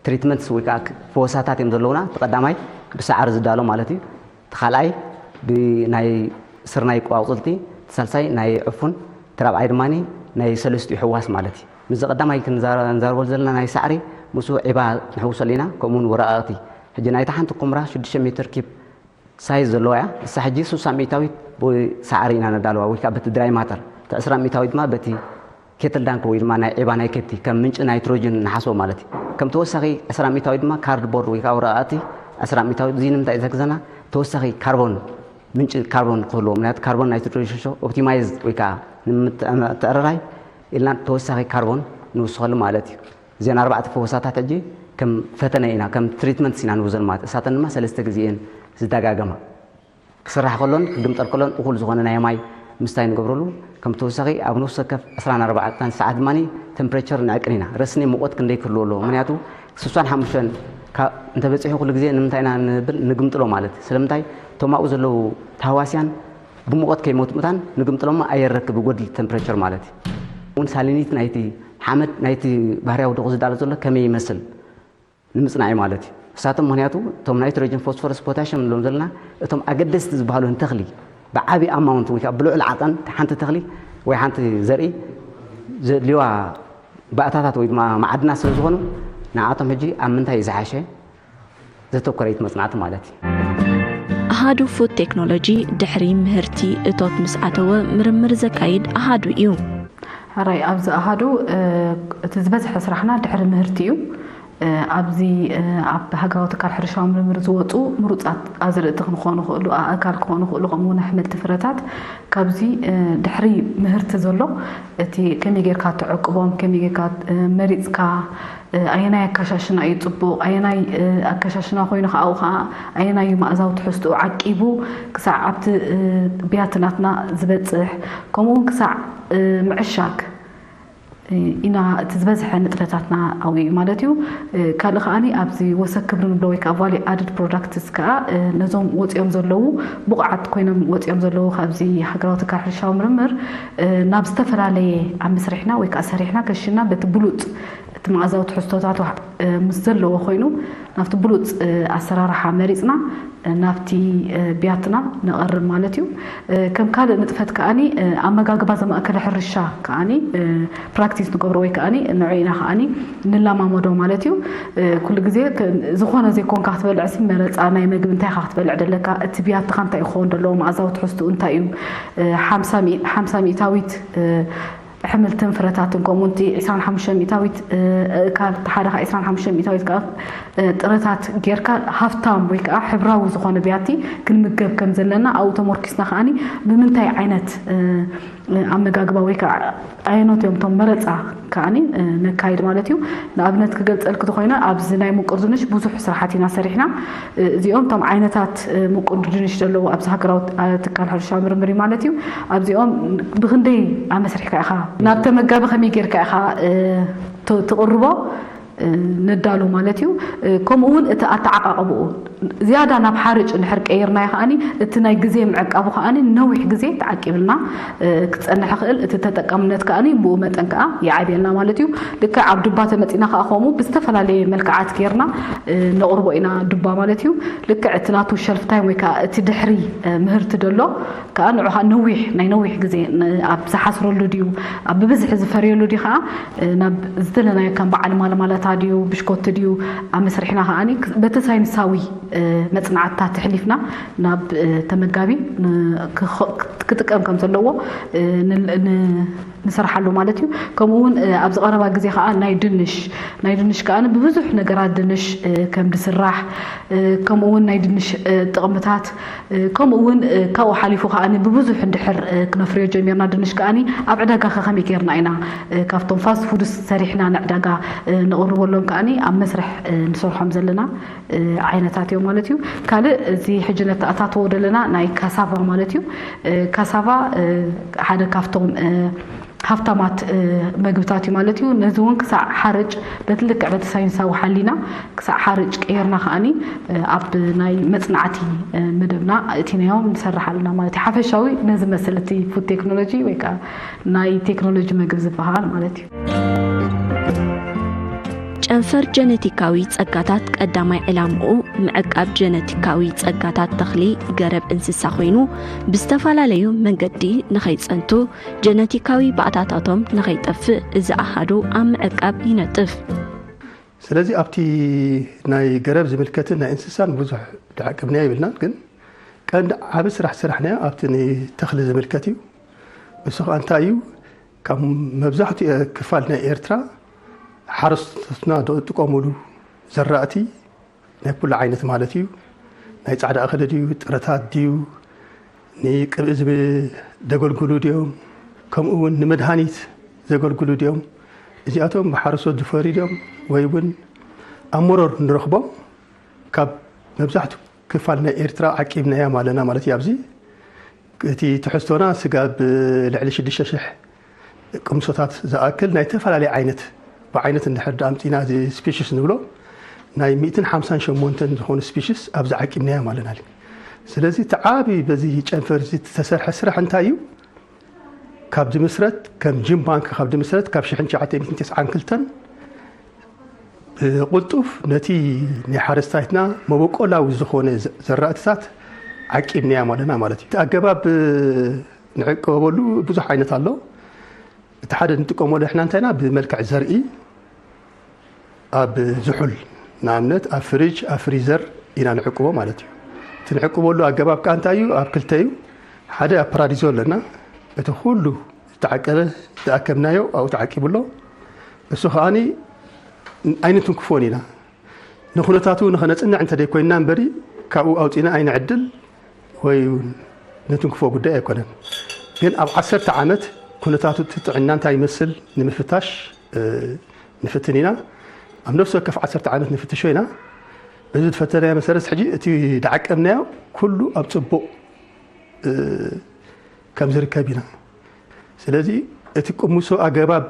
ትሪትመንትስ ወይ ከዓ ፈወሳታት እዮም ዘለውና። እቲ ቀዳማይ ብሳዕሪ ዝዳሎ ማለት እዩ። እቲ ካልኣይ ብናይ ስርናይ ኣቑፅልቲ፣ እቲ ሳልሳይ ናይ ዕፉን፣ እቲ ራብዓይ ድማ ናይ ሰለስቲኡ ሕዋስ ማለት እዩ። ምስዚ ቀዳማይ ክንዛረ-፣ ክንዛረበሉ ዘለና ናይ ሳዕሪ፣ ምስኡ ዒባ ንሕውሰሉ ኢና፣ ከምኡውን ወረቓቕቲ። ሕጂ ናይታ ሓንቲ ኩምራ ሽዱሽተ ሜትር ኪብ ሳይዝ ዘለዋ እያ። እሳ ሕጂ ስሳ ሚእታዊት ብሳዕሪ ኢና ነዳለዋ፣ ወይ ከዓ በቲ ድራይ ማተር፣ እቲ ዕስራ ሚእታዊት ድማ በቲ ኬትል ዳንክ ወይ ድማ ናይ ዒባ ናይ ከብቲ ከም ምንጪ ናይትሮጅን ንሓስቦ ማለት እዩ። ከም ተወሳኺ ዕስራ ሚእታዊት ድማ ካርድቦርድ ወይ ከዓ ወረቓቕቲ ዕስራ ሚእታዊት። እዚ ንምንታይ እዩ ዝሕግዘና? ተወሳኺ ካርቦን፣ ምንጪ ካርቦን ክህልዎ፣ ምክንያቱ ካርቦን ናይትሮጅን ኦፕቲማይዝ ወይ ከዓ ንምትዕርራይ ኢልና ተወሳኺ ካርቦን ንውስኸሉ ማለት እዩ። እዚአን ኣርባዕተ ፈወሳታት ሕጂ ከም ፈተነ ኢና፣ ከም ትሪትመንትስ ኢና ንውዘን ማለት። እሳተን ድማ ሰለስተ ግዜ እየን ዝደጋገማ። ክስራሕ ከሎን ክግምጠል ከሎን እኹል ዝኾነ ናይ ማይ ምስታይ ንገብረሉ። ከም ተወሳኺ ኣብ ነፍሲ ወከፍ ዕስራን ኣርባዕተን ሰዓት ድማ ቴምፕሬቸር ንዕቅን ኢና። ረስኒ ሙቐት ክንደይ ክህልዎ ኣለዎ? ምክንያቱ ስሳን ሓሙሽተን ካ-፣ እንተበፂሑ ኩሉ ግዜ ንምንታይ ኢና ንብል ንግምጥሎ ማለት። ስለምንታይ? እቶም ኣብኡ ዘለዉ ተሃዋስያን ብሙቐት ከይሞቱ ምእንታን ንግምጥሎሞ ኣየር ረክብ ይጎድል ቴምፕሬቸር ማለት እዩ። እውን ሳሊኒት ናይቲ ሓመድ ናይቲ ባህርያዊ ድኹ ዝዳሎ ዘሎ ከመይ ይመስል ንምጽናዕ እዩ ማለት እዩ። እሳቶም ምኽንያቱ እቶም ናይትሮጅን፣ ፎስፎረስ፣ ፖታሽየም ንብሎም ዘለና እቶም ኣገደስቲ ዝበሃሉ ንተኽሊ ብዓቢ ኣማውንት ወይ ከዓ ብልዑል ዓቐን ሓንቲ ተኽሊ ወይ ሓንቲ ዘርኢ ዘድልዋ ባእታታት ወይ ድማ መዓድናት ስለ ዝኾኑ ንዓቶም ሕጂ ኣብ ምንታይ እዩ ዝሓሸ ዘተኮረ እዩ እቲ መጽናዕቲ ማለት እዩ። ኣሃዱ ፉድ ቴክኖሎጂ ድሕሪ ምህርቲ እቶት ምስ ኣተወ ምርምር ዘካይድ ኣሃዱ እዩ። ሕራይ ኣብዚ ኣሃዱ እቲ ዝበዝሐ ስራሕና ድሕሪ ምህርቲ እዩ። ኣብዚ ኣብ ሃገራዊ ትካል ሕርሻዊ ምርምር ዝወፁ ምሩፃት ኣዝርእቲ ክንኾኑ ይኽእሉ፣ ኣእካል ክኾኑ ይኽእሉ፣ ከምኡ እውን ኣሕምልቲ ፍረታት ካብዚ ድሕሪ ምህርቲ ዘሎ እቲ ከመይ ጌርካ ትዕቅቦም፣ ከመይ ጌርካ መሪፅካ፣ ኣየናይ ኣከሻሽና እዩ ፅቡቕ፣ ኣየናይ ኣከሻሽና ኮይኑ ከዓኡ ከዓ ኣየናይ እዩ መኣዛዊ ትሕዝትኡ ዓቂቡ ክሳዕ ኣብቲ ብያቲ ናትና ዝበፅሕ፣ ከምኡ እውን ክሳዕ ምዕሻግ ኢና እቲ ዝበዝሐ ንጥፈታትና ኣብኡ እዩ ማለት እዩ። ካልእ ከዓኒ ኣብዚ ወሰክብሪ ንብሎ ወይ ከዓ ቫልዩ ኣድድ ፕሮዳክትስ ከዓ ነዞም ወፂኦም ዘለዉ ብቑዓት ኮይኖም ወፂኦም ዘለዉ ካብዚ ሃገራዊ ትካል ሕርሻዊ ምርምር ናብ ዝተፈላለየ ኣብ መስርሕና ወይ ከዓ ሰሪሕና ከሽና በቲ ብሉፅ እቲ መኣዛዊ ትሕዝቶታት ምስ ዘለዎ ኮይኑ ናብቲ ብሉፅ ኣሰራርሓ መሪፅና ናብቲ ብያትና ነቐርብ ማለት እዩ። ከም ካልእ ንጥፈት ከዓኒ ኣመጋግባ ዘማእከለ ሕርሻ ከዓኒ ፕራክቲስ ንገብሮ ወይ ከዓኒ ንዑ ኢና ከዓኒ ንለማመዶ ማለት እዩ። ኩሉ ግዜ ዝኾነ ዘይኮንካ ክትበልዕሲ መረፃ ናይ መግቢ እንታይ ኢኻ ክትበልዕ ደለካ፣ እቲ ብያትኻ እንታይ ክኸውን ደለዎ፣ መኣዛዊ ትሕዝትኡ እንታይ እዩ፣ ሓምሳ ሚእታዊት ኣሕምልትን ፍረታትን ከምኡ እቲ ዕስራን ሓሙሽተ ሚእታዊት ኣእካል እቲ ሓደ ከዓ ዕስራን ሓሙሽተ ሚእታዊት ከዓ ጥረታት ጌርካ ሃፍታም ወይ ከዓ ሕብራዊ ዝኾነ ብያቲ ክንምገብ ከም ዘለና ኣብኡ ተመርኪስና ከዓኒ ብምንታይ ዓይነት ኣመጋግባ ወይ ከዓ ኣየኖት እዮም እቶም መረፃ ከዓኒ ነካይድ ማለት እዩ። ንኣብነት ክገልፀልክ ተኮይነ ኣብዚ ናይ ምቁር ድንሽ ብዙሕ ስራሓት ኢና ሰሪሕና። እዚኦም እቶም ዓይነታት ምቁር ድንሽ ዘለዉ ኣብዚ ሃገራዊ ትካል ሕርሻ ምርምር እዩ ማለት እዩ። ኣብዚኦም ብክንደይ ኣመስሪሕካ ኢኻ ናብ ተመጋቢ ከመይ ጌርካ ኢኻ ትቕርቦ ነዳሉ ማለት እዩ። ከምኡ እውን እቲ ኣተዓቃቕብኡ ዝያዳ ናብ ሓርጭ እንድሕር ቀይርናዮ ከዓኒ እቲ ናይ ግዜ ምዕቃቡ ከዓኒ ነዊሕ ግዜ ተዓቂብልና ክፀንሕ ይኽእል። እቲ ተጠቃምነት ከዓኒ ብኡ መጠን ከዓ ይዓብየልና ማለት እዩ። ልክዕ ኣብ ዱባ ተመፂና ከዓ ከምኡ ብዝተፈላለየ መልክዓት ጌርና ነቕርቦ ኢና ዱባ ማለት እዩ። ልክዕ እቲ ናቱ ሸልፍ ታይም ወይ ከዓ እቲ ድሕሪ ምህርቲ ደሎ ከዓ ንዑ ከዓ ነዊሕ ናይ ነዊሕ ግዜ ኣብ ዝሓስረሉ ድዩ ኣብ ብብዝሒ ዝፈርየሉ ድዩ ከዓ ናብ ዝተለናዮ ከም በዓል ማለማለታ ድዩ ብሽኮቲ ድዩ ኣመስሪሕና ከዓኒ በቲ ሳይንሳዊ መፅናዕትታት ተሕሊፍና ናብ ተመጋቢ ክጥቀም ከም ዘለዎ ንሰርሓሉ ማለት እዩ። ከምኡ እውን ኣብዚ ቀረባ ግዜ ከዓ ናይ ድንሽ ናይ ድንሽ ከዓ ብብዙሕ ነገራት ድንሽ ከም ዝስራሕ ከምኡ እውን ናይ ድንሽ ጥቕምታት ከምኡ እውን ካብኡ ሓሊፉ ከዓ ብብዙሕ እንድሕር ክነፍርዮ ጀሚርና ድንሽ ከዓ ኣብ ዕዳጋ ከ ከመይ ጌርና ኢና ካብቶም ፋስት ፉድስ ሰሪሕና ንዕዳጋ ንቕርበሎም ከዓ ኣብ መስርሕ ንሰርሖም ዘለና ዓይነታት እዮም ማለት እዩ። ካልእ እዚ ሕጂ ነተኣታተዎ ዘለና ናይ ካሳቫ ማለት እዩ። ካሳቫ ሓደ ካብቶም ሃፍታማት መግብታት እዩ ማለት እዩ። ነዚ እውን ክሳዕ ሓርጭ በቲ ልክዕ በቲ ሳይንሳዊ ሓሊና ክሳዕ ሓርጭ ቀይርና ከዓኒ ኣብ ናይ መፅናዕቲ መደብና እቲናዮም ንሰርሕ ኣለና ማለት እዩ። ሓፈሻዊ ነዚ መስል እቲ ፉድ ቴክኖሎጂ ወይ ከዓ ናይ ቴክኖሎጂ መግብ ዝበሃል ማለት እዩ። ጨንፈር ጀነቲካዊ ጸጋታት ቀዳማይ ዕላምኡ ምዕቃብ ጀነቲካዊ ጸጋታት ተኽሊ ገረብ እንስሳ ኮይኑ ብዝተፈላለዩ መንገዲ ንኸይጸንቱ ጀነቲካዊ ባእታታቶም ንኸይጠፍእ እዚ ኣሃዱ ኣብ ምዕቃብ ይነጥፍ። ስለዚ ኣብቲ ናይ ገረብ ዝምልከትን ናይ እንስሳን ብዙሕ ዝዓቀብናዮ የብልናን፣ ግን ቀንዲ ዓቢ ስራሕ ዝሰራሕናዮ ኣብቲ ንተኽሊ ዝምልከት እዩ። እሱ ከዓ እንታይ እዩ? ካብ መብዛሕትኡ ክፋል ናይ ኤርትራ ሓረስቶትና ዝጥቀሙሉ ዘራእቲ ናይ ኩሉ ዓይነት ማለት እዩ። ናይ ፃዕዳ እኽሊ ድዩ፣ ጥረታት ድዩ፣ ንቅብኢ ዝብ- ዘገልግሉ ድዮም፣ ከምኡ እውን ንመድሃኒት ዘገልግሉ ድዮም፣ እዚኣቶም ብሓረስቶት ዝፈርዩ ድዮም ወይ እውን ኣብ መሮር ንረኽቦም ካብ መብዛሕትኡ ክፋል ናይ ኤርትራ ዓቂብናዮም ኣለና ማለት እዩ። ኣብዚ እቲ ትሕዝቶና ስጋብ ልዕሊ ሽዱሽተ ሽሕ ቅምሶታት ዝኣክል ናይ ዝተፈላለየ ዓይነት ብዓይነት እንድሕር ኣምፂና እዚ ስፒሽስ ንብሎ ናይ ሚእትን ሓምሳን ሸሞንተን ዝኾኑ ስፒሽስ ኣብዚ ዓቂብናዮም ኣለና። ስለዚ እቲ ዓቢ በዚ ጨንፈር እዚ ዝተሰርሐ ስራሕ እንታይ እዩ? ካብ ዝምስረት ከም ጅም ባንክ ካብ ዝምስረት ካብ ሽሕን ትሽዓተ ሚእትን ተስዓን ክልተን ብቕልጡፍ ነቲ ናይ ሓረስታይትና መበቆላዊ ዝኾነ ዘ- ዘራእትታት ዓቂብናዮም ኣለና ማለት እዩ። እቲ ኣገባብ ንዕቀበሉ ብዙሕ ዓይነት ኣሎ። እቲ ሓደ ንጥቀመሉ ንሕና እንታይና ብመልክዕ ዘርኢ ኣብ ዝሑል ንኣብነት ኣብ ፍሪጅ ኣብ ፍሪዘር ኢና ንዕቅቦ ማለት እዩ። እቲ ንዕቅበሉ ኣገባብ ከዓ እንታይ እዩ? ኣብ ክልተ እዩ። ሓደ ኣብ ፓራዲዞ ኣለና። እቲ ኩሉ ዝተዓቀበ ዝኣከብናዮ ኣብኡ ተዓቂቡ ኣሎ። እሱ ከዓኒ ኣይንትንክፎን ኢና። ንኩነታቱ ንኸነፅንዕ እንተደይኮይንና እምበሪ ካብኡ ኣውፂና ኣይንዕድል ወይ እውን ንትንክፎ ጉዳይ ኣይኮነን። ግን ኣብ ዓሰርተ ዓመት ኩነታቱ እቲ ጥዕና እንታይ ይመስል ንምፍታሽ ንፍትን ኢና። ኣብ ነፍሲ ወከፍ ዓሰርተ ዓመት ንፍትሾ ኢና። በዚ ዝፈተናዮ መሰረት ሕጂ እቲ ዝዓቀብናዮ ኩሉ ኣብ ፅቡቕ ከም ዝርከብ ኢና። ስለዚ እቲ ቅምሶ ኣገባብ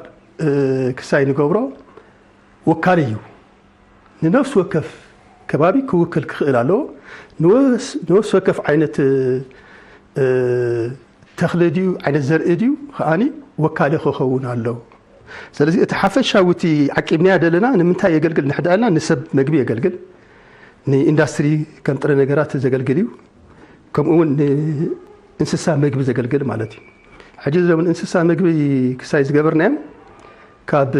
ክሳይ ንገብሮ ወካሊ እዩ። ንነፍሲ ወከፍ ከባቢ ክውክል ክኽእል ኣለዎ። ንወስ- ንወስ ወከፍ ዓይነት እ፣ ተኽሊ ድዩ ዓይነት ዘርኢ ድዩ ከዓኒ ወካሊ ክኸውን ኣለዎ። ስለዚ እቲ ሓፈሻዊ እቲ ዓቂብናያ ዘለና ንምንታይ የገልግል ንሕዳልና ንሰብ መግቢ የገልግል፣ ንኢንዳስትሪ ከም ጥረ ነገራት ዘገልግል እዩ። ከምኡ እውን ንእንስሳ መግቢ ዘገልግል ማለት እዩ። ሕጂ እዞም እንስሳ መግቢ ክሳይ ዝገበርናዮም ካብ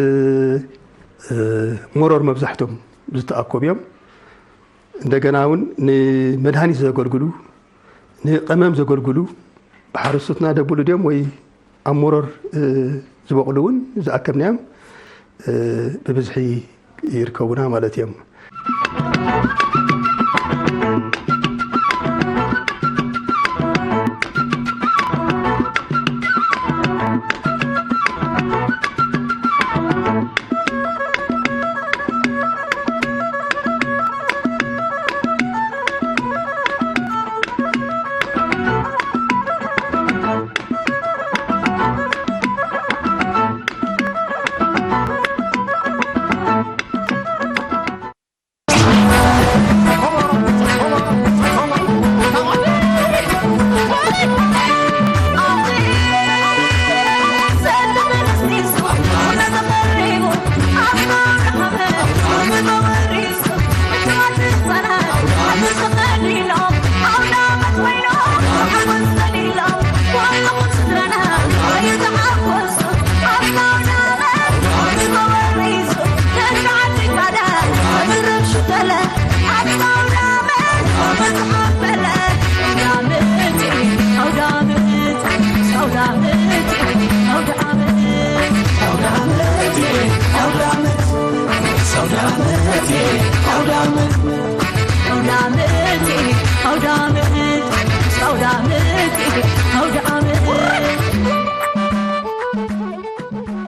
መሮር መብዛሕቶም ዝተኣከቡ እዮም። እንደገና እውን ንመድሃኒት ዘገልግሉ፣ ንቀመም ዘገልግሉ ብሓረስቶትና ደብሉ ድዮም ወይ ኣብ መሮር ዝበቕሉ እውን ዝኣከብናዮም ብብዝሒ ይርከቡና ማለት እዮም።